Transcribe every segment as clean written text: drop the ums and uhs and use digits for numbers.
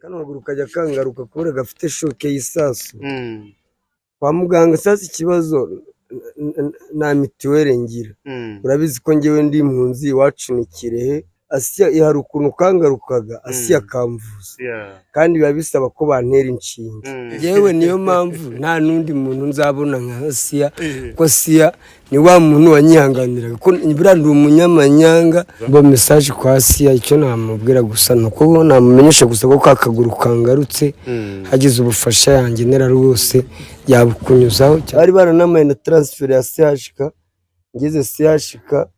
Kano kaguru kajya kangaruka kubera gafite choc y'isasu. Kwa muganga sasa ikibazo nta mituweli ngira. Urabizi ko njyewe ndi impunzi, iwacu ni Kirehe. Asiya hari ukuntu kangarukaga, Asiya akamvuza. Kandi biba bisaba ko bantera inshinge. Yewe niyo mpamvu nta n'undi muntu nzabona nka Asiya, ko Asiya ni wa muntu wanyihanganiraga. Ko buriya ndi umunyamanyanga. Mbo message kwa Asiya, icyo namubwira gusa ni uko namumenyesha gusa ko ka kaguru kangarutse, hagize ubufasha yangenera rwose yabukunyuzaho. Bari baranamaye na transfert ya CHK, ngeze CHK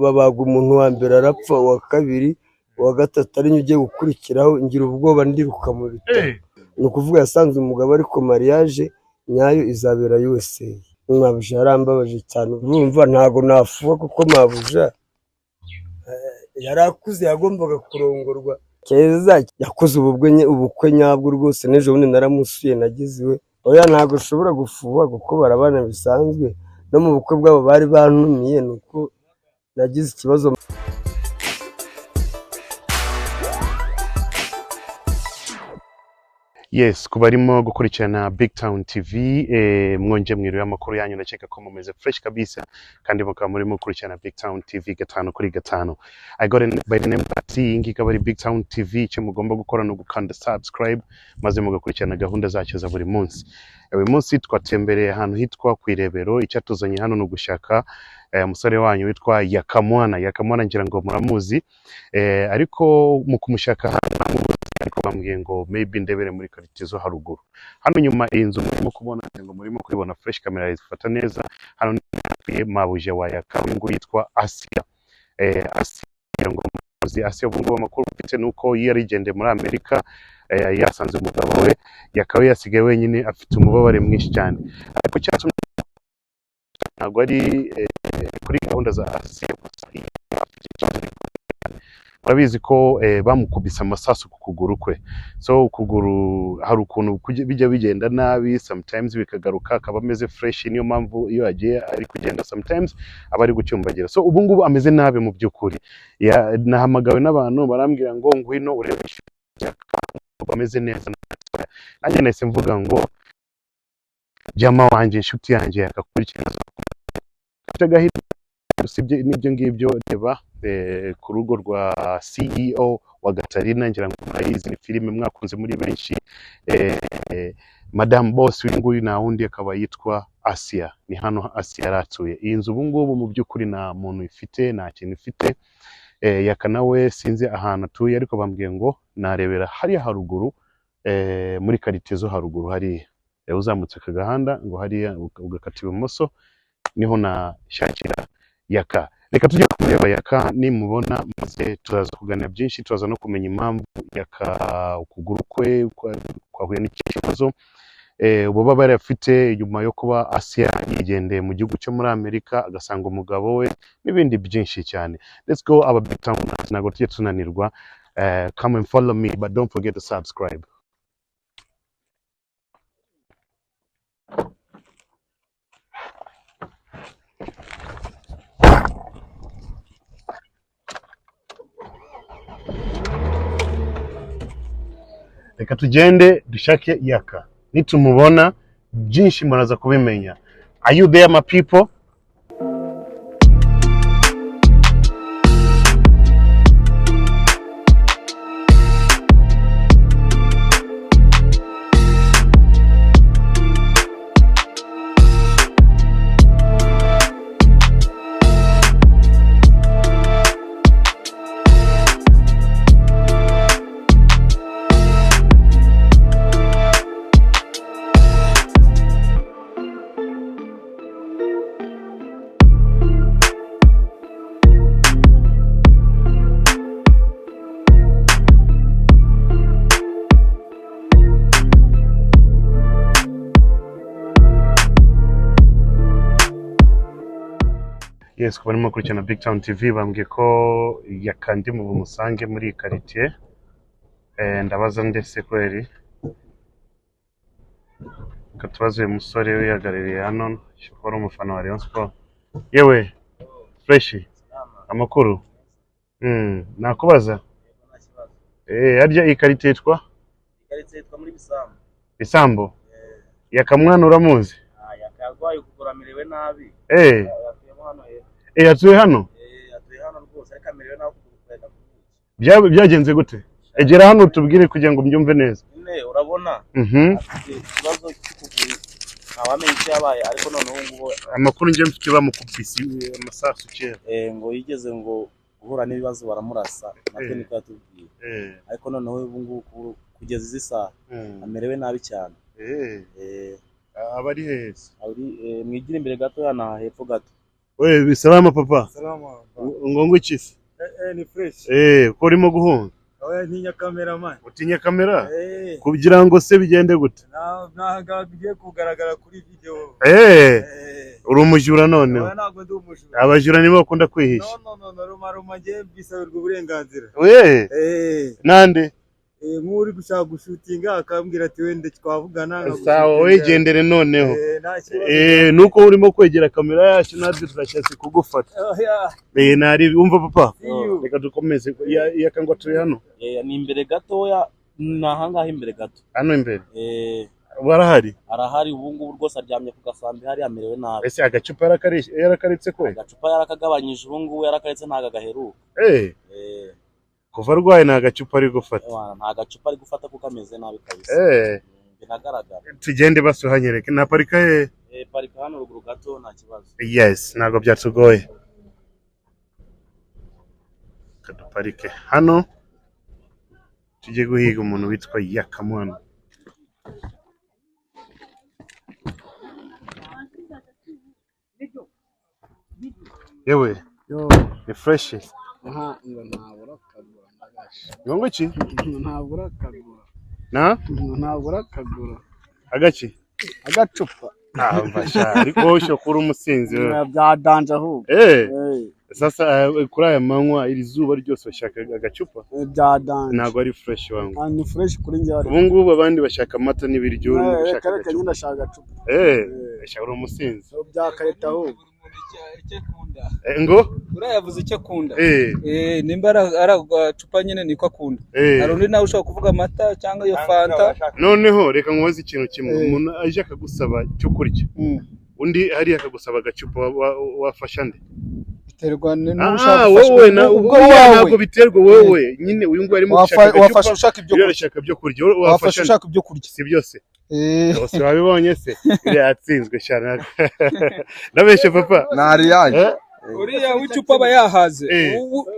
babaga umuntu wa mbere arapfa, uwa kabiri, uwa gatatu ari ugiye gukurikiraho, ngira ubwoba ndiruka mu bitaro. Ni ukuvuga yasanze umugabo, ariko mariage nyayo izabera USA. Mabuja yarambabaje cyane, urumva ntago nafuha kuko mabuja yari akuze, yagombaga kurongorwa. Keza yakoze ubukwe nyabwo rwose, n'ejo bundi naramusuye nageze iwe. Oya ntago ushobora gufuha kuko barabana bisanzwe, no mu bukwe bwabo bari bantumiye, ni uko nagize ikibazo. Yes, ku barimo gukurikirana Big Town TV, mwongeye mwiriwe, amakuru yanyu? Ndakeka ko mumeze fresh kabisa kandi mukaba murimo gukurikirana Big Town TV gatanu kuri gatanu. I got it by the name Pati, iyi ngiyi ikaba ari Big Town TV. Icyo mugomba gukora ni ugukanda subscribe maze mugakurikirana gahunda zacyo za buri munsi. Uyu munsi twatembereye ahantu hitwa ku Irebero. Icyatuzanye hano ni ugushaka umusore wanyu witwa Yakamwana. Yakamwana ngira ngo muramuzi, ariko mu kumushaka hano ntamuzi, ariko bambwiye ngo maybe ndebere muri quartier zo haruguru. Hano nyuma iyi nzu murimo kubona, ngira ngo murimo kubibona fresh, camera ifata neza. Hano ni hafi mabuja wa Yaka, uyu nguyu yitwa Asia. Asia ngira ngo muramuzi. Asia ubu ngubu amakuru mfite ni uko yarigendeye muri Amerika, yasanze umugabo we, yakaba yasigaye wenyine, afite umubabare mwinshi cyane. Ariko cyatumye ntabwo ari kuri gahunda za Asia gusa, afite ikibazo. Murabizi ko bamukubise amasasu ku kuguru kwe, so ukuguru hari ukuntu bijya bigenda nabi sometimes, bikagaruka akaba ameze fresh. Niyo mpamvu iyo agiye ari kugenda sometimes aba ari gucyumbagira. So ubu ngubu ameze nabi mu by'ukuri. Nahamagawe n'abantu barambwira ngo ngwino urebe ameze neza. Nanjye nahise mvuga ngo jama wanjye, inshuti yanjye yakakurikirana, afite agahinda. Usibye n'ibyo ngibyo, reba ku rugo rwa CEO wa Gatarina, ngira ngo murayizi, ni filime mwakunze muri benshi. Madame Boss uyu nguyu nta wundi akaba yitwa Asia. Ni hano Asia yari atuye. Iyi nzu ubu ngubu mu by'ukuri nta muntu ifite, nta kintu ifite. Yaka nawe sinzi ahantu atuye, ariko bambwiye ngo narebera hariya haruguru, muri quartier zo haruguru hariya. Uzamutse aka gahanda ngo hariya ugakata ibumoso niho nashakira Yaka. Reka tujye kureba Yaka, nimubona maze turaza kuganira byinshi, turaza no kumenya impamvu Yaka ukuguru kwe kwahuye n'iki kibazo, ububabare afite nyuma yo kuba Asia yigendeye mu gihugu cyo muri Amerika agasanga umugabo we, n'ibindi byinshi cyane. Let's go, aba Big Town, ntabwo tujye tunanirwa. Come and follow me, but don't forget to subscribe. Reka tugende dushake Yaka, nitumubona byinshi muraza kubimenya. Are you there, my people? Yes, kuba barimo gukurikirana Big Town TV, bambwiye ko Yaka ndi mu bumusange muri iyi quartier. Ndabaza ndetse kweri. Reka tubaze uyu musore wihagarariye hano, ashobora kuba ari umufana wa Rayon Sport. Yewe, fresh, amakuru? Nakubaza? Harya iyi karite yitwa? Ikarita yitwa muri Bisambo. Bisambo. Yakamwana uramuzi? Yarwaye ukuguru, amerewe nabi. Atuyemo hano hepfo. Atuye hano? Atuye hano rwose, ariko amerewe nabi, ukuguru kwenda kumwica. Byagenze gute? Egera hano tubwire kugira ngo mbyumve neza. Nyine urabona afite ikibazo cy'ukuguru, ntawamenya icyo yabaye, ariko noneho ubu ngubu Amakuru njye mfite, bamukubise amasasu kera. Ngo yigeze ngo guhura n'ibibazo baramurasa, natwe niko yatubwiye. Ariko noneho ubu ngubu kugeza izi saha amerewe nabi cyane. Aba ari heza? Ari mwigire imbere gato, hano hepfo gato. We salama papa. Salama. Ngo ngwiki se? Ni fresh. Ko urimo guhunga? Oya, ntinya cameraman. Utinya kamera? Kugira ngo se bigende gute? Ntabwo bigiye kugaragara kuri video. Uri umujura noneho? Oya, ntabwo ndi umujura. Abajura nibo bakunda kwihisha. No, no, no, no, ruma ruma, ngiye bisabirwa uburenganzira. Nande? Nk'uri gushaka gushutinga akambwira ati wenda twavugana. Sawa, wegendere noneho. Nta kibazo. Nuko urimo kwegera kamera yacu, natwe turashatse kugufata. Oya, Nari umva papa. see you. Reka dukomeze. Yakangwa turi hano. Ni imbere gatoya, ni ahangaha imbere gato. Hano imbere. Barahari. Arahari ubu ngubu rwose, aryamye ku gasambi hariya, amerewe nabi. Ese agacupa yarakaritse ko? Agacupa yarakagabanyije, ubu ngubu yarakaretse, ntabwo agaheruka. Kuva arwaye nta gacupa ari gufata. Ewana, nta gacupa ari gufata kuko ameze nabi kabisa. Binagaragara. Tugende basuhanyereke. Naparika he? Parika hano ruguru gato, nta kibazo. Yes, ntabwo byatugoye. Kaduparike hano tujye guhiga umuntu witwa Yakamwana. Yewe, ni fresh. Aha, ngo ntabura akagura ndagasha. Ngo iki? Ngo ntabura akagura. Na? Ngo ntabura akagura. Agaki? Agacupa. Ah, mfasha. Ariko wowe ushobora kuba uri umusinzi wewe. Bya danger ahubwo. Sasa kuri aya manywa, iri zuba ryose, bashaka agacupa? Bya danger. Ntabwo ari fresh wangu. Ah, ni fresh kuri njye ariko. Ubu ngubu abandi bashaka amata n'ibiryo, urimo gushaka Reka reka, agacupa. nyine ndashaka agacupa. Shaka uri umusinzi. Bya kareta ahubwo. Icyo akunda. Ngo? Uriya yavuze icyo akunda. Nimba ari agacupa nyine niko akunda. Hari undi nawe ushobora kuvuga amata cyangwa iyo fanta. Noneho reka nkubaze ikintu kimwe. Umuntu aje akagusaba cyo kurya, undi hariya akagusaba agacupa, wafasha nde? Biterwa n'ushaka gufasha. Wowe na Ubwo wowe wawe. ntabwo biterwa wowe nyine, uyu nguyu arimo gushaka agacupa, Wafasha ushaka ibyo uriya kurya. arashaka ibyo kurya, wowe wafasha Wafasha nde? ushaka ibyo kurya. Si byose? Bose wabibonye se, uriya yatsinzwe cyane, ndabeshye papa? Ntari yaje. Uriya w'icupa aba yahaze.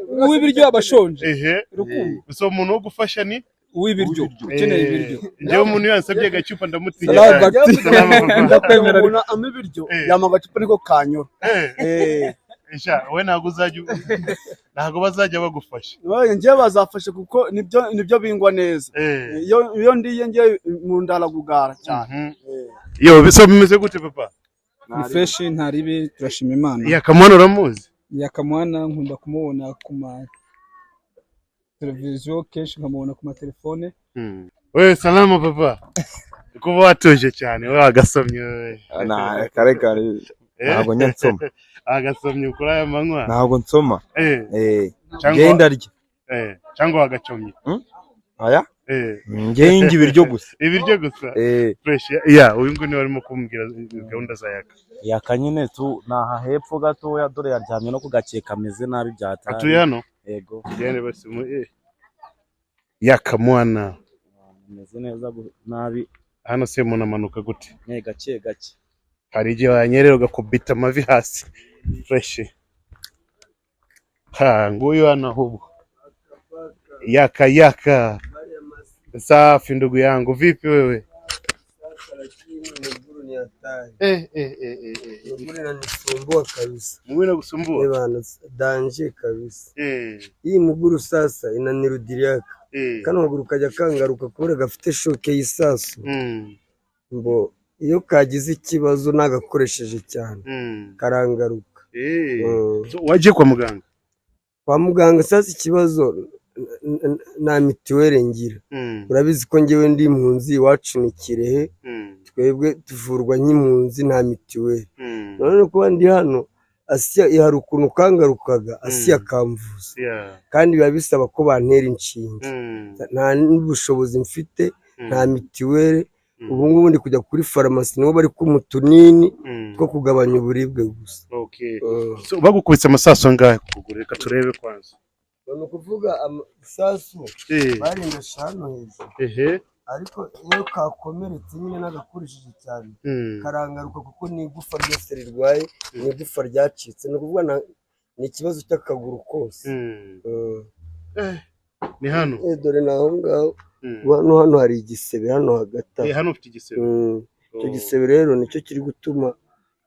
Uw'ibiryo aba ashonje. Ehe. So umuntu wo gufasha ni Uw'ibiryo, ukeneye ibiryo. Njyewe umuntu yansabye agacupa ndamutinya Salama, cyane. Bakti. Salama, papa. Ndakwemera. Umuntu ama ibiryo, yama agacupa niko kanyura. Sha, we ntabwo uzajya, ntabwo bazajya bagufasha. Njyewe bazafasha kuko nibyo bingwa neza. Iyo ndiye njyewe mu nda haragugara cyane. Yo, so bimeze gute papa? Ni fresh, nta ribi, turashima Imana. Yakamwana uramuzi? Yakamwana nkunda kumubona ku ma televiziyo kenshi, nkamubona ku matelefone. We salama papa. Kuba watuje cyane, we wagasomye wewe. Na kare kare. Ntabwo njya nsoma. Agasomye kuri aya manywa. Ntabwo nsoma. Cyangwa Njye ndarya. Cyangwa wagacomye. Aya? Njye ndya ibiryo gusa. Ibiryo gusa. Fresh. Ya, uyu nguyu niwe arimo kumbwira gahunda za Yaka. Yaka nyine tu ni aha hepfo gatoya, dore yaryamye no ku gakeka, ameze nabi byatari. Atuye hano? Yego. Tugende basi mu Yaka mwana. Ameze neza nabi. Hano se umuntu amanuka gute? Ne gake gake. Hari igihe wanyerera ugakubita amavi hasi. Fresh. Ha, nguyu hano ahubwo. Yaka yaka. Safi ndugu yangu, vipi wewe? Mguru ni hatari. Mguru inanisumbua kabisa. Mguru inakusumbua? Bana, danger kabisa. Hii mguru sasa inanirudiriaka. Kano kaguru kajya kangaruka kubera gafite shoke y'isasu. Ngo iyo kagize ikibazo nagakoresheje cyane karangaruka. So, wagiye kwa muganga? Kwa muganga sasa ikibazo nta mituweli ngira. Urabizi ko njyewe ndi impunzi, iwacu ni Kirehe. Twebwe tuvurwa nk'impunzi, nta mituweli. None kuba ndi hano Asiya hari ukuntu kangarukaga, Asiya akamvuza, kandi biba bisaba ko bantera inshinge. Nta n'ubushobozi mfite, nta mitiweli. Ubu ngubu ndi kujya kuri farumasi, nibo bari kumpa utunini two kugabanya uburibwe gusa. So, bagukubise amasasu angahe ku kuguru? Reka turebe kwanza. Ni ukuvuga isasu barindashe hano hejuru, ariko iyo kakomeretse nyine nagakoresheje cyane karangaruka, kuko ni igufa ryose rirwaye, ni igufa ryacitse. Ni ukuvuga ni ikibazo cy'akaguru kose. Ni hano? Dore ni aho ngaho. Hano hari igisebe hano hagati aho. Hano ufite igisebe. Icyo gisebe rero nicyo kiri gutuma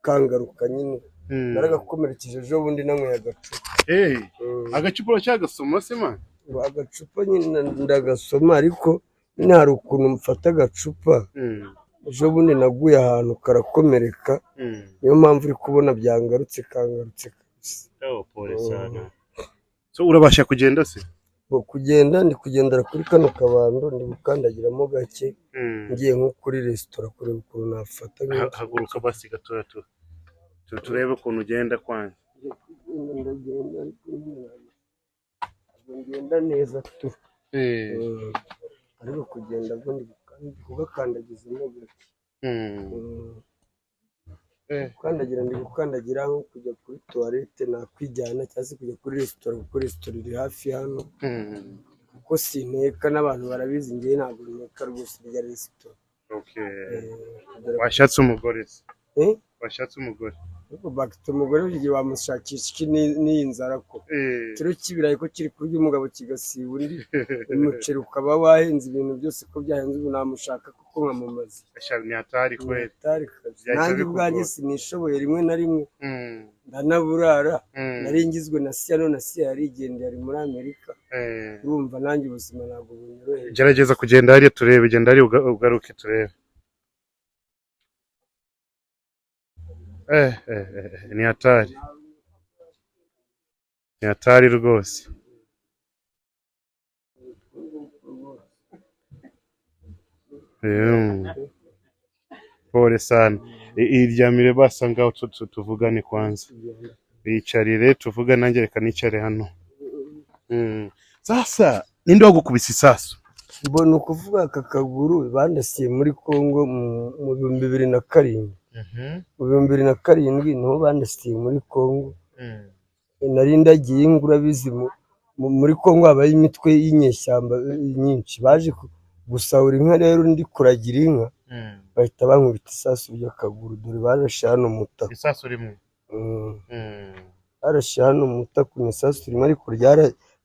kangaruka nyine. Naragakomerekeje ejo bundi nanyweye agacupa. Agacupa uracyagasoma se man? Ngo agacupa nyine ndagasoma, ariko nyine hari ukuntu mfata agacupa. Ejo bundi naguye ahantu karakomereka, niyo mpamvu uri kubona byangarutse, kangarutse kabisa. Oh, pole sana. So urabasha kugenda se? Ngo kugenda, ndi kugendera kuri kano kabando, ndi gukandagiramo gake, ngiye nko kuri resitora kureba ukuntu nafata. Haguruka basi gatoya turebe ukuntu ugenda kwanza. Ndagenda, ariko nyine ntabwo ngenda neza tu. Ariko kugenda bwo ndi kugakandagizamo gake. Gukandagira, ndi gukandagira nko kujya kuri toilette nakwijyana, cyangwa se kujya kuri resitora, kuko resitora iri hafi hano. Kuko sinteka, n'abantu barabizi, njyewe ntabwo nteka rwose rya resitora. Washatse umugore se? Eh? Washatse umugore? Ariko bagita umugore igihe wamushakisha iki n'iyi nzara, ko ikiro cy'ibirayi ko kiri kurya umugabo kigasiba undi, umuceri ukaba wahenze, ibintu byose ko byahenze, ubu namushaka kuko nkamumaze. Sha, ni hatari kweli. Hatari kabisa. Byahita Nanjye bikugora. ubwanjye sinishoboye, rimwe na rimwe ndanaburara. Nari ngizwe na Siya, none Siya yarigendeye, ari muri Amerika. Urumva nanjye ubuzima ntabwo bunyoroheye. Gerageza kugenda hariya turebe, genda hariya ugaruke turebe. Ni hatari, ni hatari rwose. Pole sana. Iryamire basa ngaho tuvugane kwanza. Iyicarire tuvugane, nanjye reka nicare hano. Sasa ninde wagukubise isasu? Mbona ukuvuga aka kaguru bandasiye muri Congo mu 2007. Mu 2007 niho bandasiye muri Congo. Nari ndagiye inka, urabizi muri Congo habayo imitwe y'inyeshyamba nyinshi, baje gusahura inka. Rero ndi kuragira inka bahita bankubita isasu ry'akaguru, dore barashe hano mu itako. Isasu rimwe? Barashe hano mu itako, ni isasu rimwe, ariko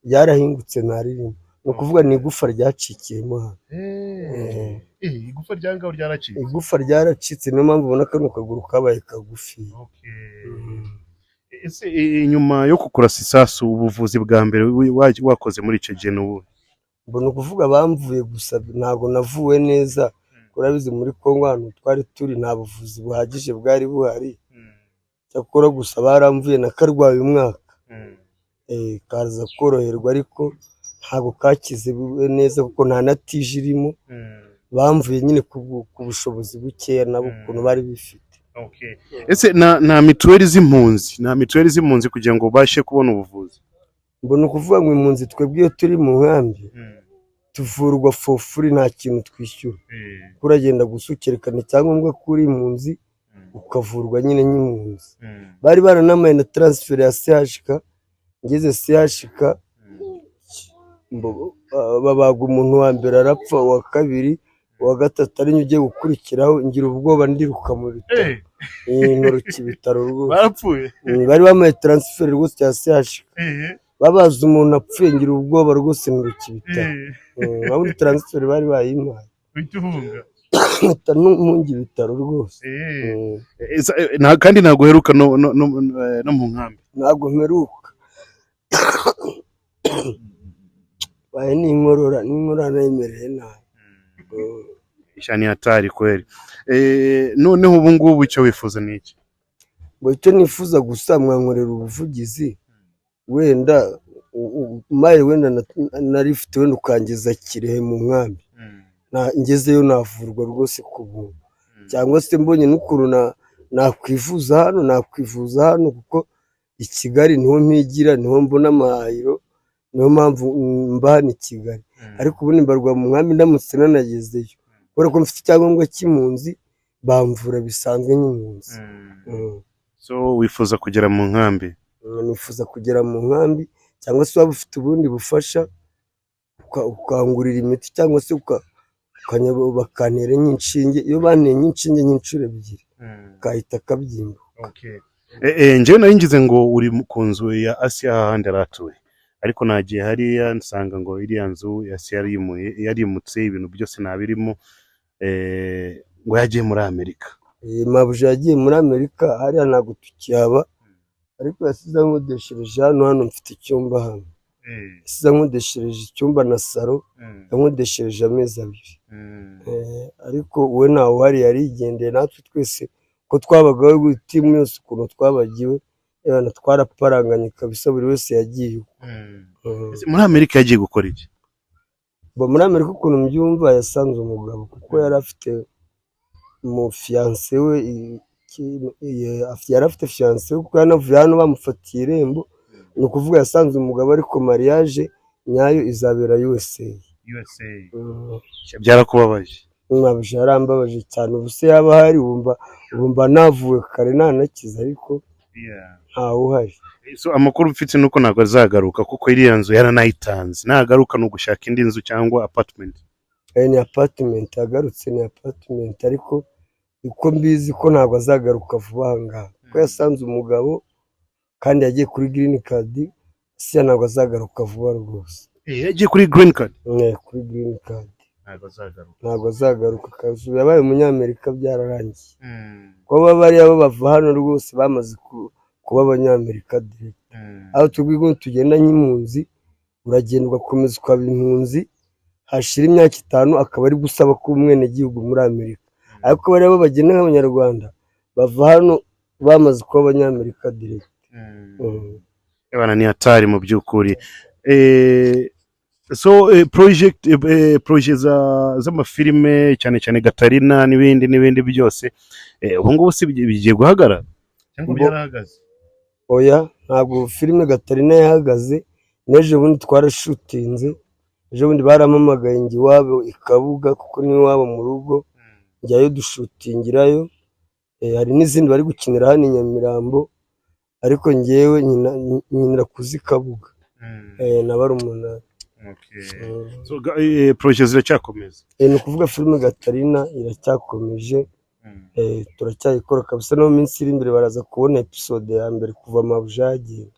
ryarahingutse ntaririmo. Ni ukuvuga ni igufa ryacikiyemo hano. Igufa rya ngaho ryaracitse? Igufa ryaracitse, niyo mpamvu ubona kano kaguru kabaye kagufi. Ese inyuma yo kukurasa isasu, ubuvuzi bwa mbere wakoze muri icyo gihe ni ubuhe? Mbona ukuvuga bamvuye gusa, ntabwo navuwe neza. Urabizi muri Congo ahantu twari turi nta buvuzi buhagije bwari buhari. Cyakora gusa baramvuye, nakarwaye umwaka, kaza koroherwa, ariko ntabwo kakize neza kuko nta na tije irimo. Bamvuye nyine ku bushobozi bukeya nabo ukuntu bari bifite. Ese nta mituweli z'impunzi, nta mituweli z'impunzi kugira ngo ubashe kubona ubuvuzi? Mbona ukuvuga ngo impunzi twebwe iyo turi mu nkambi tuvurwa for free, nta kintu twishyura. Uragenda gusa ukerekana icyangombwa ko uri impunzi, ukavurwa nyine nk'impunzi. Bari baranamaye na transfer ya CHK, ngeze CHK babaga umuntu wa mbere arapfa, uwa kabiri, uwa gatatu ari ugiye gukurikiraho, ngira ubwoba ndiruka mu bitaro. Nturuka ibitaro rwose. Barapfuye? Bari bamaye transfer rwose ya CHK, babaza umuntu apfuye, ngira ubwoba rwose nturuka ibitaro. Urabona transfer bari bayimpaye. Uhita uhunga? Mpita mpunga ibitaro rwose. Kandi ntabwo uheruka no mu nkambi? Ntabwo mperuka. Baye n'inkorora, n'inkorora nayimereye nabi. Isha, ni hatari kweli. Noneho ubu ngubu icyo wifuza ni iki? Ngo icyo nifuza gusa, mwankorera ubuvugizi, wenda maye wenda na lift, wenda ukangeza Kirehe mu nkambi, ngezeyo navurwa rwose ku buntu, cyangwa se mbonye n'ukuntu nakwivuza hano, nakwivuza hano kuko I Kigali niho mpigira, niho mbona amahahiro, niyo mpamvu mba hano i Kigali. Ariko ubundi mbarwa mu nkambi, ndamutse nanagezeyo, kubera ko mfite icyangombwa cy'impunzi, bamvura bisanzwe nk'impunzi. So wifuza kugera mu nkambi? Nifuza kugera mu nkambi, cyangwa se waba ufite ubundi bufasha ukangurira imiti, cyangwa se bakantera nk'inshinge. Iyo banteye nk'inshinge nk'inshuro ebyiri kahita kabyimba. Njyewe nari ngize ngo uri ku nzu ya Asiya hahandi yari atuye, ariko nagiye hariya nsanga ngo iriya nzu ya Asiya yarimutse, ibintu byose ntabirimo, ngo yagiye muri Amerika. Mabuja yagiye muri Amerika, hariya ntabwo tukihaba, ariko yasize ankodeshereje hano mfite icyumba hano. Yasize ankodeshereje icyumba na salo, yankodeshereje amezi 2. Ariko we ntawe uhari, yarigendeye. Natwe twese ko twabagaho timu yose ukuntu twabagiwe, twaraparanganye kabisa, buri wese yagiye ukwe. Muri Amerika yagiye gukora iki? Muri Amerika ukuntu mbyumva, yasanze umugabo, kuko yari afite mu fiancé we, yari afite fiancé we, kuko yanavuye hano bamufatiye irembo. Ni ukuvuga yasanze umugabo, ariko mariage nyayo izabera USA. USA. Byarakubabaje? Mabuja yarambabaje cyane. Ubu se yaba ahari, wumva navuwe kare nanakize, ariko ntawe uhari. So amakuru mfite nuko ntabwo azagaruka, kuko iriya nzu yaranayitanze. Nagaruka ni ugushaka indi nzu cyangwa apartment. Ni apartment, agarutse ni apartment, ariko uko mbizi ko ntabwo azagaruka vuba aha ngaha, kuko yasanze umugabo kandi yagiye kuri green card. Siya ntabwo azagaruka vuba rwose. Yagiye kuri green card? Kuri green card. Ntabwo azagaruka. Ntabwo azagaruka kazi, yabaye umunyamerika byararangiye. Kuba bariya bo bava hano rwose bamaze kuba abanyamerika direct. Aho tubwiye tugenda nk'impunzi, uragenda ugakomeza ukaba impunzi, hashira imyaka 5 akaba ari gusaba kuba umwenegihugu muri Amerika. Ariko bariya bo bagenda nk'abanyarwanda bava hano bamaze kuba abanyamerika direct. Ebana ni hatari mu by'ukuri. So projet z'amafilime cyane cyane Gatarina n'ibindi n'ibindi byose, ubu ngubu se bigiye guhagarara cyangwa byarahagaze? Oya, ntabwo filime Gatarina yahagaze. N'ejo bundi twarashutinze, ejo bundi barampamagaye njya iwabo i Kabuga, kuko ni iwabo mu rugo, njyayo dushutingirayo. Hari n'izindi bari gukinira hano i Nyamirambo, ariko njyewe nkinira kuzi Kabuga na barumuna. So, projet ziracyakomeza? Ni ukuvuga filime Gatarina iracyakomeje, turacyayikora kabisa. No mu minsi iri imbere baraza kubona episode ya mbere kuva mabuja yagiye.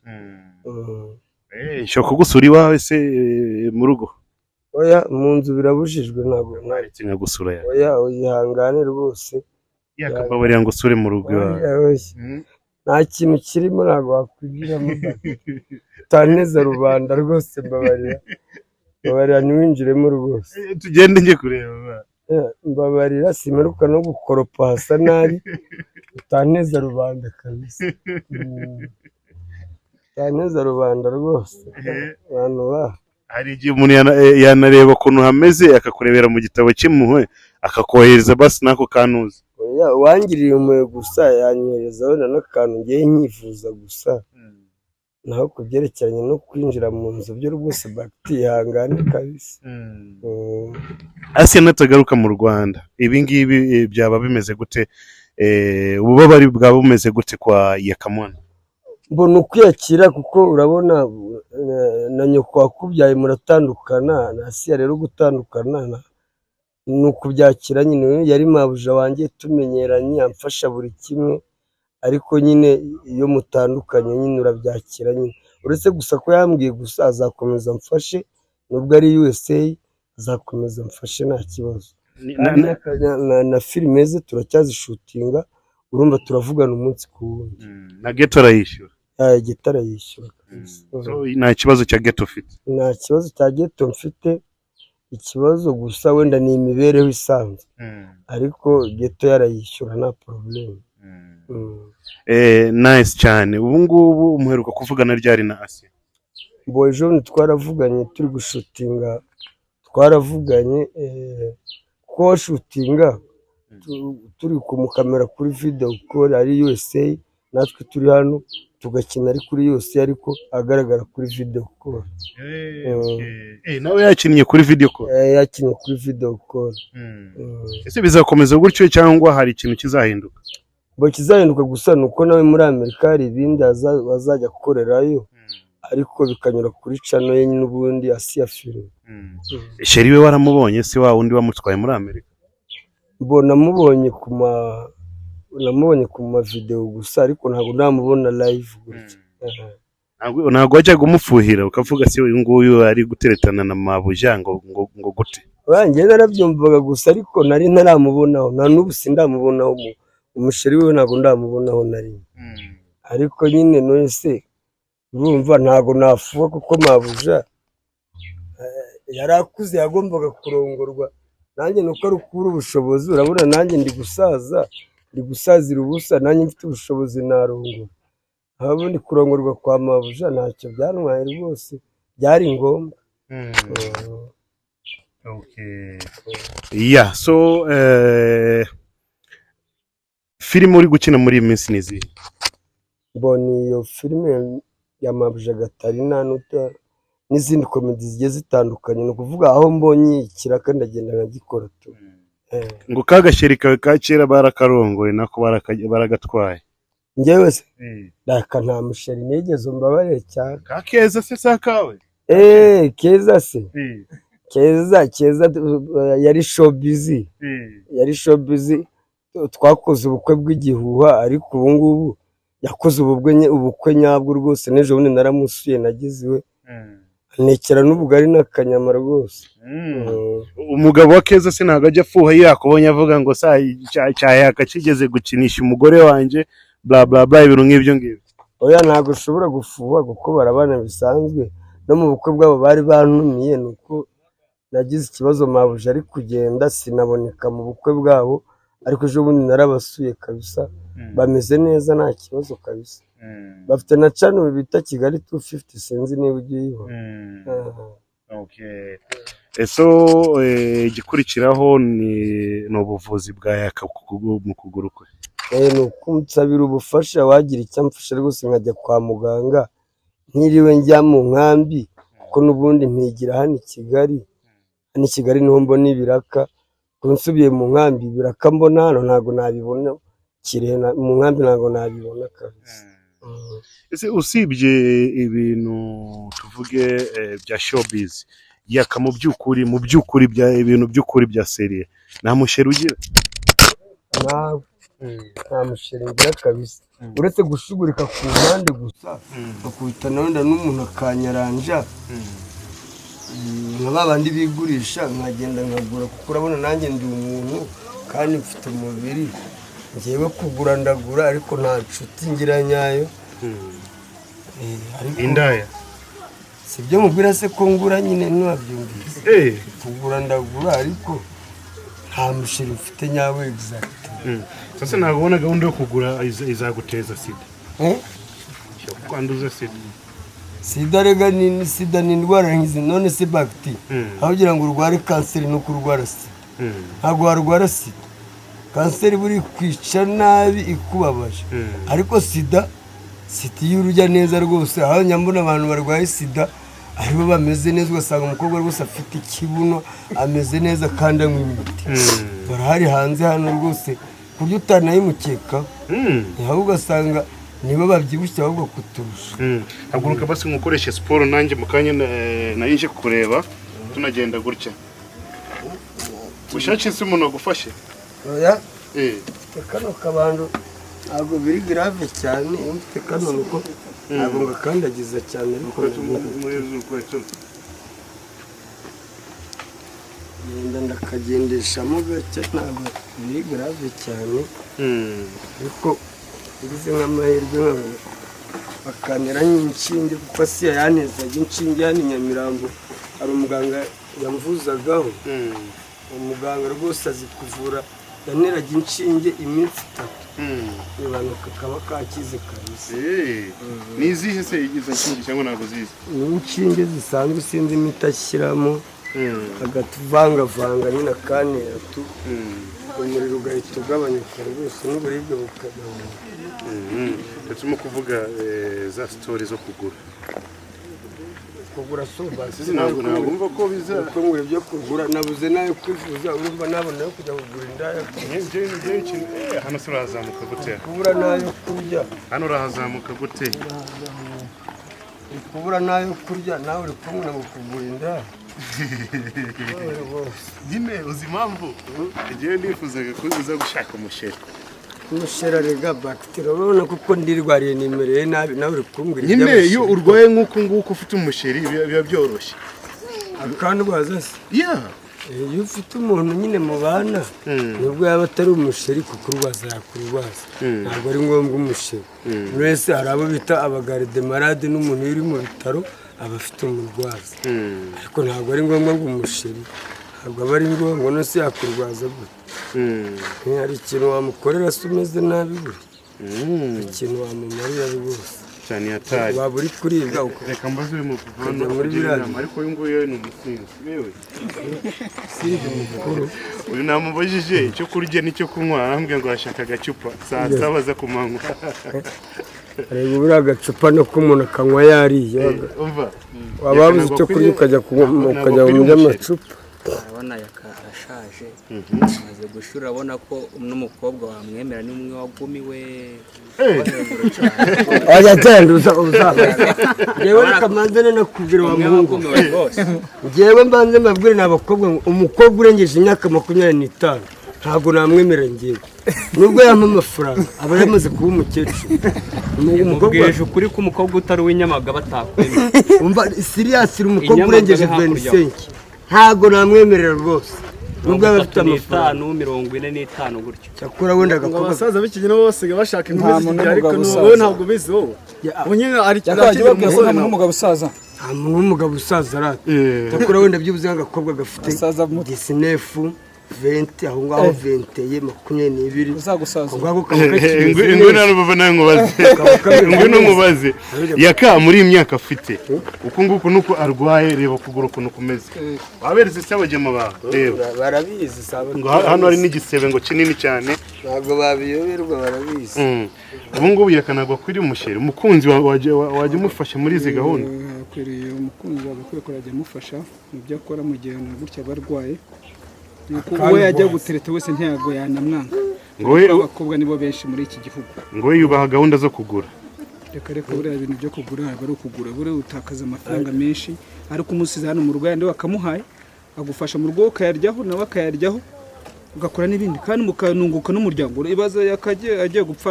Nshobora kugusura iwawe se mu rugo? Oya, mu nzu birabujijwe, ntabwo. Naretse nkagusura yawe. Oya, uyihangane rwose. Yakababarira ngo usure mu rugo iwawe. Oya, oya. Nta kintu kirimo, ntabwo wakwinjiramo utaneza rubanda rwose. Mbabarira, mbabarira ntiwinjiremo rwose. Tugende njye kureba. Mbabarira, simeruka no gukoropa, hasa nabi, utaneza rubanda kabisa. Utaneza rubanda rwose, abantu ba Hari igihe umuntu yanareba ukuntu hameze, akakurebera mu gitabo cy'impuhwe, akakohereza basi n'ako kanuzi. Oya, uwangiriye impuhwe gusa yanyohereza wenda n'akantu ngiye nyifuza gusa. Naho ku byerekeranye no kwinjira mu nzu byo rwose batihangane kabisa. Asiya natagaruka mu Rwanda, ibi ngibi byaba bimeze gute? Ububabare bwaba bumeze gute kwa Yakamwana? Mbona ukwiyakira, kuko urabona na nyoko wakubyaye muratandukana, na Asiya rero gutandukana ni ukubyakira nyine. Yari mabuja wanjye, tumenyeranye, amfasha buri kimwe, ariko nyine iyo mutandukanye nyine urabyakira nyine. Uretse gusa ko yambwiye gusa azakomeza amfashe, nubwo ari USA azakomeza amfashe nta kibazo. Kandi na filime ze turacyazishutinga, urumva turavugana umunsi ku wundi. Na ghetto arayishyura? Ghetto arayishyura kabisa. So, nta kibazo cya ghetto ufite? Nta kibazo cya ghetto mfite, ikibazo gusa wenda ni imibereho isanzwe, ariko ghetto yarayishyura nta problème. Nice cyane. Ubu ngubu umuheruka kuvugana ryari na Asiya? Mbo ejo bundi twaravuganye turi gushutinga, twaravuganye kuko washutinga turi kumukamera kuri video call ari USA. Natwe turi hano tugakina ari kuri yose, ariko agaragara kuri video call. Nawe yakinnye kuri video call? Yakinnye kuri video call. Ese bizakomeza gutyo cyangwa hari ikintu kizahinduka? Ngo kizahinduka gusa ni uko nawe muri Amerika hari ibindi azajya gukorerayo, ariko bikanyura kuri channel ye n'ubundi Asiya Filime. Chéri we waramubonye se, wa wundi wamutwaye muri Amerika? Mbona namubonye ku ma video gusa, ariko ntabwo ndamubona live gutya. Ntabwo wajyaga umufuhira ukavuga se uyu nguyu ari guteretana na mabuja ngo gute? Oya, njye narabyumvaga gusa, ariko nari ntaramubonaho, na n'ubu sindamubonaho. Umu chéri we ntabwo ndamubonaho na rimwe, ariko nyine none se urumva ntabwo nafuha, kuko mabuja yari akuze, yagombaga kurongorwa. Nanjye nuko ari ukubura ubushobozi. Urabona nanjye ndi gusaza, ndi gusazira ubusa. Nanjye mfite ubushobozi narongora. Aho ubundi kurongorwa kwa mabuja ntacyo byantwaye rwose, byari ngombwa. Okay. Yeah, so filime uri gukina muri iyi minsi ni izihe? Mbona iyo filime ya Mabuja Gatarina n'izindi comedy zigiye zitandukanye. Ni ukuvuga aho mbonye ikiraka ndagenda nkagikora tu. Ngo ka ga chéri kawe ka kera barakarongoye, nako baragatwaye? Njyewe se raka, nta mu chéri nigeze, umbabarire cyane. Ka Keza se si akawe? Eee, Keza se? Keza yari showbiz, yari showbiz. Twakoze ubukwe bw'igihuha, ariko ubu ngubu yakoze ubukwe nyabwo rwose. N'ejo bundi naramusuye, nagize iwe, antekera n'ubugari n'akanyama rwose. Umugabo wa Keza se ntabwo ajya afuha iyo yakubonye, avuga ngo sa cyayaka kigeze gukinisha umugore wanjye, bla bla bla, ibintu nk'ibyo ngibyo? Oya, ntabwo ushobora gufuha kuko barabana bisanzwe. No mu bukwe bwabo bari bantumiye, ni uko nagize ikibazo, mabuja ari kugenda, sinaboneka mu bukwe bwabo, ariko ejo bundi narabasuye kabisa, bameze neza, nta kibazo kabisa. Bafite na channel bita Kigali 250, sinzi niba ujya uyibona. Ah. Okay. So igikurikiraho ni ubuvuzi bwa Yaka mu kuguru kwe. Ni ukunsabira ubufasha, wagira icyo amfasha rwose nkajya kwa muganga ntiriwe njya mu nkambi, kuko n'ubundi mpigira hano i Kigali. Hano i Kigali niho mbona ibiraka. Kuko nsubiye mu nkambi, ibiraka mbona hano ntabwo nabibona Kirehe, mu nkambi ntabwo nabibona kabisa. Ese usibye ibintu tuvuge bya showbiz, Yaka mu by'ukuri bya ibintu by'ukuri bya sérieux, nta mu chéri ugira? Nawe nta mu chéri ngira kabisa, uretse gushugurika ku mpande gusa, bakubita na wenda n'umuntu akanyaranja nka ba bandi bigurisha, nkagenda nkagura, kuko urabona nanjye ndi umuntu kandi mfite umubiri. Ngewe kugura ndagura, ariko nta nshuti ngira nyayo. Ariko Indaya? Si ibyo mubwira se ko ngura nyine, ntiwabyumvise? Kugura ndagura, ariko nta mu chéri mfite nyawe exact. Sasa ntabwo ubona gahunda yo kugura izaguteza sida? Eh? Kwanduza sida. Sida rega ni sida, ni indwara nk'izi. None se bagiti, aho kugira ngo urware kanseri no kurwara sida, ntabwo warwara sida. Kanseri buri kwica nabi, ikubabaje, ariko sida iyo urujya neza rwose. Aho nyambona abantu barwaye sida aribo bameze neza, ugasanga umukobwa rwose afite ikibuno, ameze neza kandi anywa imiti. Barahari hanze hano rwose, ku buryo utanayimukekaho, ahubwo ugasanga nibo babyibushye ahubwo kuturusha. Haguruka basi nkukoreshe siporo, nanjye mu kanya nari nje kureba tunagenda gutya. Ushake se umuntu agufashe? Oya. Mfite kano kabando, ntabwo biri grave cyane. Iyo mfite kano nuko ntabwo ngakandagiza cyane, ariko Urukweto. Ngenda ndakagendeshamo gake, ntabwo biri grave cyane, ariko ngize nk'amahirwe nkabona bakantera nk'inshinge, kuko Asiya yanezaga inshinge hano i Nyamirambo. Hari umuganga yamvuzagaho, umuganga rwose azi kuvura, yanteraga inshinge iminsi 3, ibanuka kaba kakize kabisa. Ni izihe se izo nshinge, cyangwa ntabwo zizi? Ni inshinge zisanzwe, sinzi imiti ashyiramo, agatuvangavanga nyine akantera tu. Umuriro ugahita ugabanyuka rwose, n'uburibwe bukagabanuka. Turimo kuvuga za story zo kugura. Kugura soba? Ntabwo wumva ko biza? Ngura ibyo kugura, nabuze n'ayo kwivuza, urumva nabona ayo kujya kugura indaya? Hano se urahazamuka gute? Kubura n'ayo kurya. Hano urahazamuka gute? Uri kubura n'ayo kurya, nawe uri kumwe ngo kugura indaya. Nyine uzi impamvu igihe nifuzaga ko uza gushaka umusheri? Umushera rega bagiteri, urabona kuko ndirwariye, nimereye nabi, nawe uri kumbwira Nyine iby'amusheri. iyo urwaye nk'uku nguku ufite umusheri biba byoroshye. Akandwaza se? Yeah. Iyo ufite umuntu nyine mubana, nubwo yaba atari umusheri, kukurwaza yakurwaza, ntabwo ari ngombwa umusheri. Buri wese, hari abo bita abagarde malade, n'umuntu iyo uri mu bitaro aba afite umurwaza, ariko ntabwo ari ngombwa ngo umusheri, ntabwo aba ari ngombwa. No se yakurwaza gute? Hari ikintu wamukorera se umeze nabi gutya? Ikintu wamumarira rwose? Cyane yataye. Waba uri kuribwa Reka mbaze uyu mupapa hano ukajya muri akugira biriya inama, ariko uyu nguyu we ni umusinzi yewe. Sinzi mukuru. Uyu namubajije icyo kurya n'icyo kunywa, arambwira ngo arashaka agacupa saa 7 za ku manywa. Reba buriya agacupa no k'umuntu akanywa yariye. Umva. Waba wabuze icyo kurya ukajya kunywa, ukajya mu by'amacupa. Urabona yaka arashaje, amaze gushura, urabona ko n'umukobwa wamwemera ni umwe wagumiwe wo hejuru cyane. Wajya genda uza uzaba ngewe, reka mbanze nanakubwira wa Umwe muhungu. wagumiwe rwose. Ngewe mbanze mbabwire, ni abakobwa ngo umukobwa urengeje imyaka 25 ntabwo namwemerera ngewe, nubwo yampa amafaranga, aba yamaze kuba umukecuru. Umukobwa Mubwirije ukuri ko umukobwa utari uw'inyamagabe atakwemera. Umva, serious, umukobwa Inyamagabe urengeje hakurya. 25 ntabwo namwemerera rwose, nubwo yaba afite amafaranga. 35, 45 gutyo. Cyakora wenda Ngo agakobwa abasaza b'iki gihe nabo basigaye bashaka inkumi Nta z'iki muntu gihe, ariko w'umugabo wowe usaza. ntabwo ubizi wowe. Ubu nyine ari Yakabaye akiri babwira ko umusore nta muntu nawe. w'umugabo usaza. Nta muntu w'umugabo usaza arata. Cyakora wenda byibuze nk'agakobwa gafite Asaza muto. 19, 20, aho ngaho 21, 22. Uzagusaza. Aho ngaho kaba kakimeze Ngwino neza. hano bava nawe nkubaze. Kaba kameze Ngwino neza. nkubaze. Yaka muri iyi myaka afite uku nguku nuko arwaye, reba ukuguru ukuntu kumeze, waberetse se abagema bawe? Reba. Barabizi saba. Ngo hano hari n'igisebe ngo kinini cyane. Ntabwo babiyoberwa, barabizi. Ubu ngubu yakanagwa kuri umusheri, umukunzi wajya umufasha muri izi gahunda. Akwiriye umukunzi wawe, akwiye kurajya amufasha mu byo akora mu gihe na gutya aba arwaye. Nuko uwo yajya gutereta wese ntiyago yanamwanga. Ngo we Abakobwa nibo benshi muri iki gihugu. Ngo we yubaha gahunda zo kugura. Reka reka, buriya bintu byo kugura ntabwo ari ukugura, buriya utakaza amafaranga menshi, ariko umusize hano mu rugo yandi wakamuhaye agufasha mu rugo, ukayaryaho nawe akayaryaho, ugakora n'ibindi kandi mukanunguka n'umuryango. Ibaze yakagiye agiye gupfa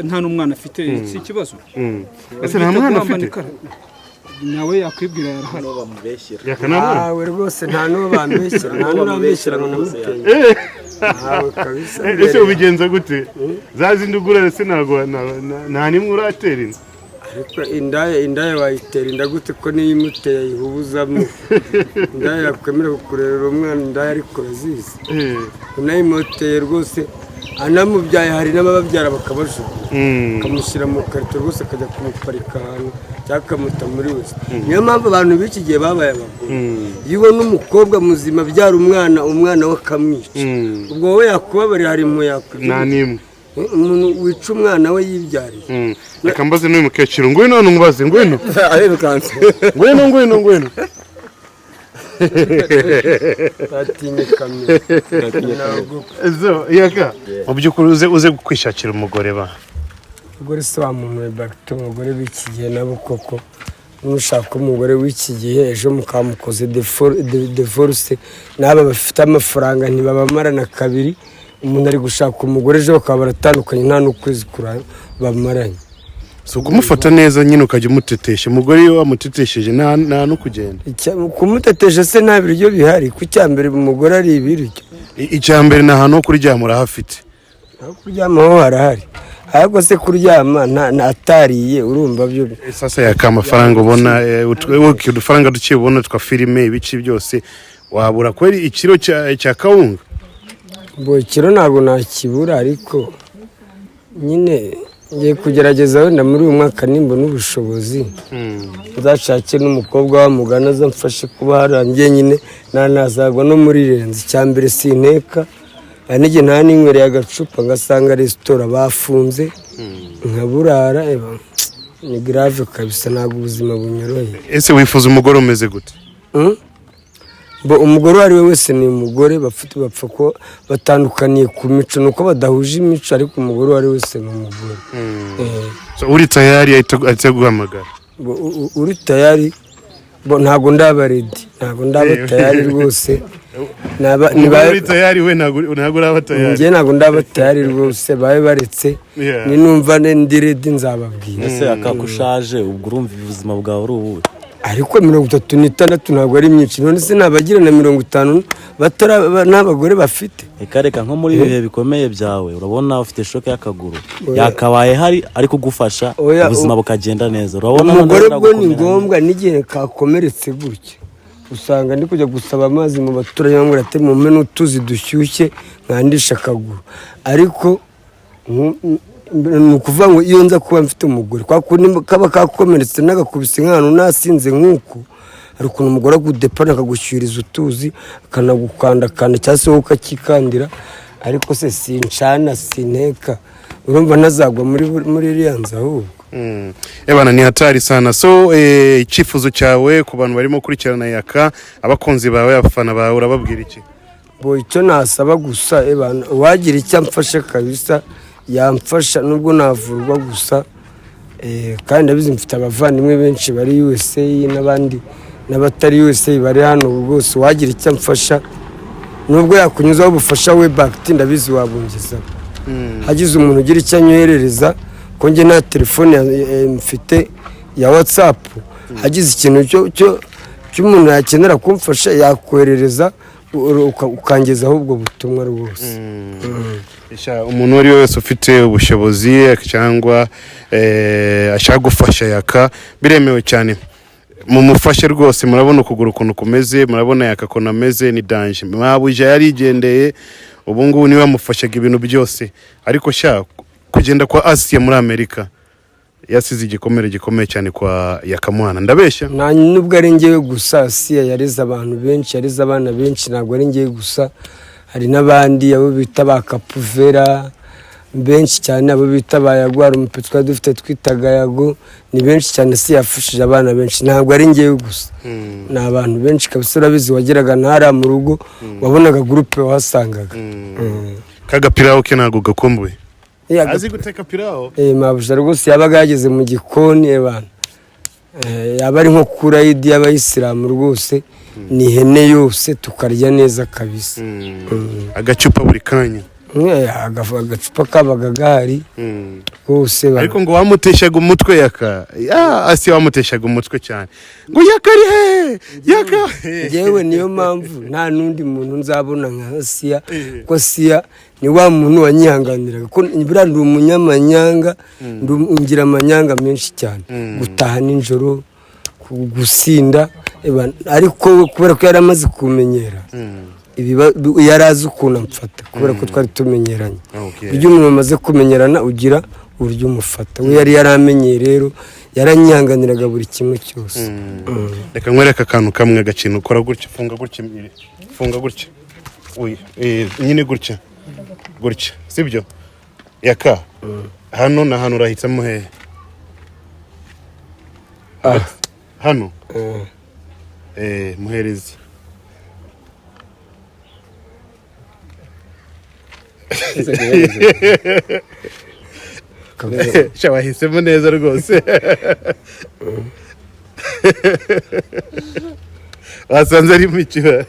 nta n'umwana afite, si ikibazo? Ese nta mwana afite? Nawe yakwibwira, yarahari. Hano bamubeshyera. Yaka nta mwana? Ntawe rwose, nta n'uwo bambeshyera, nta n'urambeshyera ngo namuteye, ntawe kabisa. Ese ubigenza gute? Za zindi ugura ese ntabwo nta n'imwe uratera inda? Ariko indaya wayitera inda gute ko niyo imuteye ayihubuzamo? Indaya yakwemera kukurerera umwana, indaya ariko urazizi, unayimuteye rwose anamubyaye, hari n'abababyara bakabajugunya, akamushyira mu karito rwose, akajya kumuparika ahantu cyangwa akamuta muri wese. Niyo mpamvu abantu b'iki gihe babaye abagore. Iyo ubona umukobwa muzima abyara umwana, umwana we akamwica, ubwo wowe yakubabarira? Hari impuhwe Nta yakugirira? n'imwe. Umuntu wica umwana we yibyariye. Reka mbaze n'uyu mukecuru. Ngwino hano nkubaze, ngwino. Arirukanse. Ngwino, ngwino, ngwino. Batinye kamera. Ntabwo. So yaka, mu by'ukuri uze kwishakira umugore ba? Umugore se wa muntu we bagite, umugore w'iki gihe nabo koko, nushaka umugore w'iki gihe ejo mukamukoze divorce, n'aba bafite amafaranga ntibabamarana kabiri. Umuntu ari gushaka umugore, ejo bakaba baratandukanye, nta n'ukwezi bamaranye. Si ukumufata neza nyine, ukajya umutetesha? Umugore iyo wamutetesheje nta no kugenda. Kumutetesha se nta biryo bihari? Ku cyambere umugore ari ibiryo. Icya mbere ni ahantu ho kuryama urahafite? Aho kuryama ho harahari, ariko se kuryama atariye, urumva byo? Sasa yaka, amafaranga ubona, udufaranga duke ubona twa filime, ibice byose, wabura kweri ikiro cya kawunga? Ngo ikiro ntabwo nakibura, ariko nyine ngiye kugerageza wenda muri uyu mwaka nimbona ubushobozi, nzashake n'umukobwa wamugana azamfashe kuba harangiye nyine nazagwa no muri renzi. Icya mbere sinteka. Hari n'igihe nta ninywereye agacupa, ngasanga resitora bafunze, nkaburara. Eba, ni grave kabisa, ntabwo ubuzima bunyoroheye. Ese wifuza umugore umeze gute? Bo, umugore uwo ari we wese ni umugore. Bafite bapfa ko batandukaniye ku mico, ni uko badahuje imico, ariko umugore uwo ari we wese ni umugore. So, uri tayari ahita guhamagara? Bo, uri tayari, bo ntabwo ndaba ready, ntabwo ndaba tayari rwose. Umugore uri tayari, we ntabwo uraba tayari? Njye ntabwo ndaba tayari rwose, babe baretse. Ninumva ndi ready nzababwira. Ese akakushaje, ubwo urumva ubuzima bwawe ari ubuhe? Ariko 36 ntabwo ari myinshi. None se nabagira na 50 n'abagore bafite? Reka reka, nko muri ibi bihe bikomeye byawe, urabona ufite choc y'akaguru, yakabaye hari ari kugufasha, ubuzima bukagenda neza, urabona. Umugore noneho bwo ni biragukomeranya. ngombwa. N'igihe kakomeretse gutya, usanga ndi kujya gusaba amazi mu baturage, bambwira ati mumpe n'utuzi dushyushye nkandisha akaguru. Ariko ni ukuvuga ngo iyo nza kuba mfite umugore, kwa kundi kaba kakomeretse n'agakubise nk'ahantu nasinze nk'uku, hari ukuntu umugore agudepana, akagushyuriza utuzi, akanagukandakanda, cyangwa se wowe ukakikandira. Ariko se sincana, sinteka, urumva ntazagwa muri iriya nzu ahubwo? Ebana, ni hatari sana. So icyifuzo cyawe ku bantu barimo gukurikirana Yaka, abakunzi bawe, abafana bawe, urababwira iki? Bo, icyo nasaba gusa, ebana, uwagira icyo amfasha kabisa yamfasha, nubwo navurwa gusa. Kandi ndabizi mfite abavandimwe benshi bari USA n'abandi n'abatari USA bari hano rwose. Uwagira icyo amfasha, nubwo yakunyuzaho ubufasha we bagiti, ndabizi wabungezaho. Hagize umuntu ugira icyo anyoherereza, ko njye nta telefone mfite ya WhatsApp, hagize ikintu cyo cy'umuntu yakenera kumfasha, yakoherereza ukangezaho ubwo butumwa rwose. Sha, umuntu uwo ari we wese ufite ubushobozi cyangwa ashaka gufasha Yaka, biremewe cyane, mumufashe rwose. Murabona ukuguru ukuntu kumeze, murabona Yaka ukuntu ameze, ni danger. Mabuja yarigendeye, ubu ngubu niwe wamufashaga ibintu byose. Ariko sha, kugenda kwa Asiya muri Amerika yasize igikomere gikomeye cyane kwa Yakamwana, ndabeshya? Nta nubwo ari njyewe gusa. Asiya yareze abantu benshi, yareze abana benshi, ntabwo ari njyewe gusa. Hari n'abandi, abo bita ba Kapuvera benshi cyane, abo bita ba Yago, hari umupeti twari dufite twitaga Yago, ni benshi cyane. Si yafashije abana benshi, ntabwo ari njyewe gusa, ni abantu benshi kabisa. Urabizi, wageraga ntara mu rugo wabonaga groupe wahasangaga. Kagapirawo ke ntabwo gakumbuye? Azi guteka pirawo? Mabuja rwose yabaga yageze mu gikoni, abantu yaba ari nko kuri ayidi y'abayisilamu rwose, ni ihene yose tukarya neza kabisa. Agacupa buri kanya? Agacupa kabaga gahari rwose. Ariko ngo wamuteshaga umutwe Yaka, ya Asi wamuteshaga umutwe cyane, ngo Yaka ari he, Yaka? Njyewe niyo mpamvu nta n'undi muntu nzabona nka Asiya, ko Asiya ni wa muntu wanyihanganiraga, ko buriya ndi umunyamanyanga, ngira amanyanga menshi cyane, gutaha nijoro, gusinda, ariko we kubera ko yari amaze kumenyera, yari azi ukuntu amfata kubera ko twari tumenyeranye. Uburyo umuntu amaze kumenyerana ugira uburyo umufata, we yari yaramenyeye, rero yaranyihanganiraga buri kimwe cyose. Reka nkwereke akantu kamwe, agakino ukora gutya, funga gutya, funga gutya. Oya, nyine gutya gutya, sibyo Yaka? Hano na hano urahitamo hehe? Hano. Muhereze. Sha, wahisemo neza rwose, wasanze ari mu kiba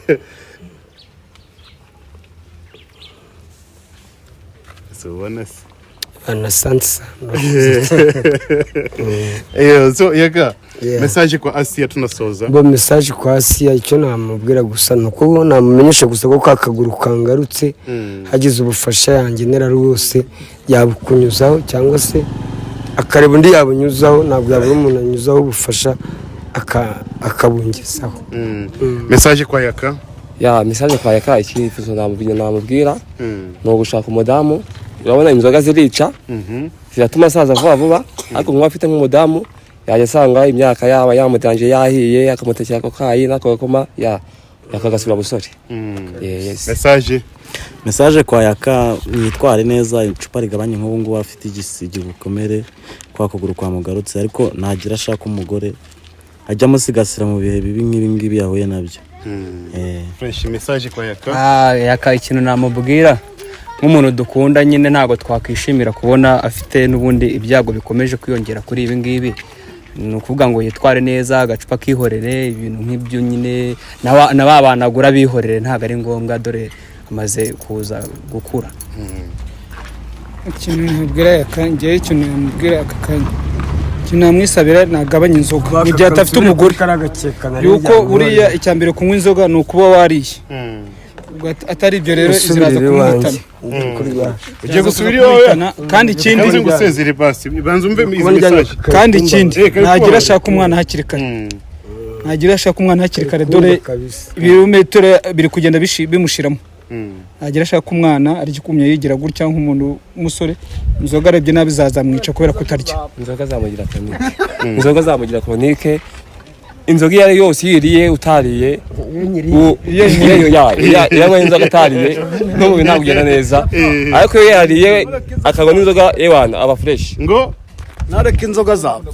si ubona se? Asante sana. So Yaka, message kwa Asiya tunasoza. Bo, message kwa Asiya, icyo namubwira gusa ni uko namumenyesha gusa ko ka kaguru kangarutse. Hagize ubufasha yangenera rwose, yabukunyuzaho cyangwa se akareba undi yabunyuzaho. Ntabwo yabura umuntu anyuzaho ubufasha akabungezaho. Message kwa Yaka? Ya, message kwa Yaka, icyifuzo namubwira ni ugushaka umudamu. Urabona inzoga zirica, ziratuma asaza vuba vuba, ariko nkuba afite nk'umudamu yajya asanga imyaka yaba yamutanje yahiye, akamutekera ako kayi n'ako gakoma, ya yakagasubira busore. Yes. Message? Message kwa Yaka: mwitware neza, icupa rigabanye. Nk'ubu ngubu afite igikomere kwa kuguru kwamugarutse, ariko nagira ashaka umugore ajya amusigasira mu bihe bibi nk'ibi ngibi yahuye nabyo. Fresh. Message kwa Yaka. Ah, Yaka, ikintu namubwira nk'umuntu dukunda nyine, ntabwo twakwishimira kubona afite n'ubundi ibyago bikomeje kwiyongera kuri ibi ngibi. Ni ukuvuga ngo yitware neza, agacupa kihorere, ibintu nk'ibyo nyine, na ba bana agura bihorere, ntabwo ari ngombwa, dore amaze kuza gukura. Ikintu namubwira Yaka, ngewe ikintu namubwira aka kanya, ikintu namwisabira, nagabanya inzoga mu gihe adafite umugore, yuko buriya icya mbere kunywa inzoga ni ukuba wariye. Ubwo atari ibyo rero ziraza Usubirire kumuhitana. iwanjye. Ugiye gusubira iwawe? Kandi ikindi Kanze ngusezere basi, banza umve izi message. Kandi ikindi, kari nagira kubabarira. ashaka umwana hakiri kare, nagira ashaka umwana hakiri kare, dore Kabisa. ibirometero biri kugenda bimushiramo. Nagira ashaka umwana, arya kumya yigira gutya nk'umuntu w'umusore. Inzoga arebye nabi zazamwica kubera kutarya. Inzoga zamugira chronique, inzoga zamugira chronique. Inzoga iyo ari yose yiriye utariye, iyo yanyweye inzoga atariye n'umubiri ntabwo ugenda neza, ariko iyo yariye akanywa n'inzoga, yewana aba fresh. Ngo Nareka inzoga zapfa.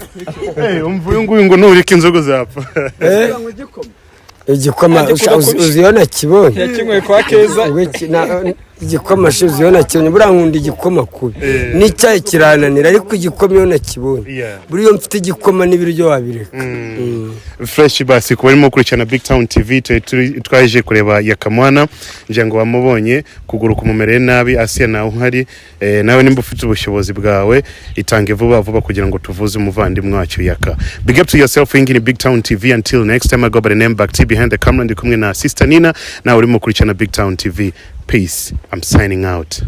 Umva uyu nguyu ngo nureka inzoga zapfa. Igikoma uzi iyo nakibonye? Yakinyweye kwa Keza. Igikoma she, uzi iyo nakibonye? Buriya nkunda igikoma kubi, n'icyayi kirananira, ariko igikoma iyo nakibonye, buriya iyo mfite igikoma n'ibiryo wabireka. Fresh. Basi kuba barimo gukurikirana Big Town TV, twaje kureba Yakamwana, ngira ngo wamubonye, kuguru kumumereye nabi. Asiya nawe uhari, nawe nimba ufite ubushobozi bwawe, itange vuba vuba kugira ngo tuvuze umuvandimwe wacu Yaka. Big up to yourself. Iyi ni Big Town TV. Until next time, I go by the name Back T, behind the camera ndi kumwe na Sister Nina. Nawe urimo gukurikirana Big Town TV, peace, I'm signing out.